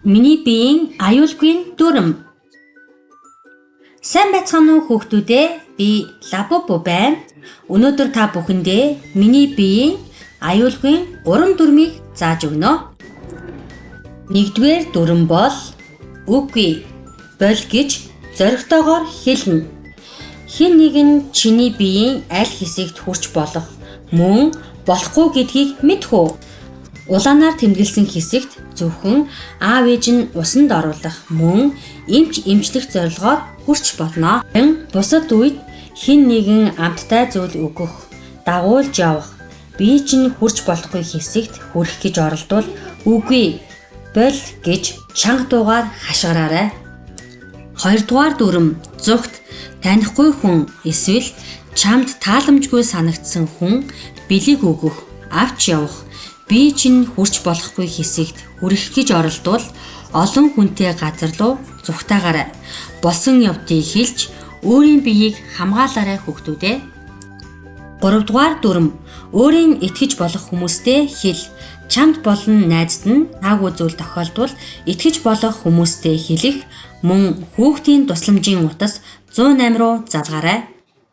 Миний биеийн аюулгүй дүрэм. Сайн байцгаана уу, хүүхдүүд ээ? Би Лабубу байна. Өнөөдөр та бүхэндээ миний биеийн аюулгүй 3 дүрмийг зааж өгнө. Нэгдүгээр дүрэм бол үгүй боль гэж зоригтойгоор хэлнэ. Хэн нэгэн чиний биеийн аль хэсэгт хүрч болох мөн болохгүй гэдгийг мэдэх үү? Улаанаар тэмдэглэсэн хэсэгт зөвхөн аав ээж нь усанд оруулах мөн эмч эмчлэх зорилгоор хүрч болно. Бусад үед хэн нэгэн амттай зүйл өгөх, дагуулж явах, бие чинь хүрч болохгүй хэсэгт хүрэх гэж оролдвол үгүй боль гэж чанга дуугаар хашгираарай. Хоёрдугаар дүрэм зүгт танихгүй хүн эсвэл чамд тааламжгүй санагдсан хүн бэлэг өгөх, авч явах, бие чинь хүрч болохгүй хэсэгт хүрэх гэж оролдвол олон хүнтэй газар руу зүгтаагаарай. Болсон явдлыг хэлж өөрийн биеийг хамгаалаарай, хүүхдүүд ээ. Гуравдугаар дүрэм өөрийн итгэж болох хүмүүстэй хэл. Чамд болон найзад нь таагүй зүйл тохиолдвол итгэж болох хүмүүстэй хэлэх мөн хүүхдийн тусламжийн утас 108 руу залгаарай.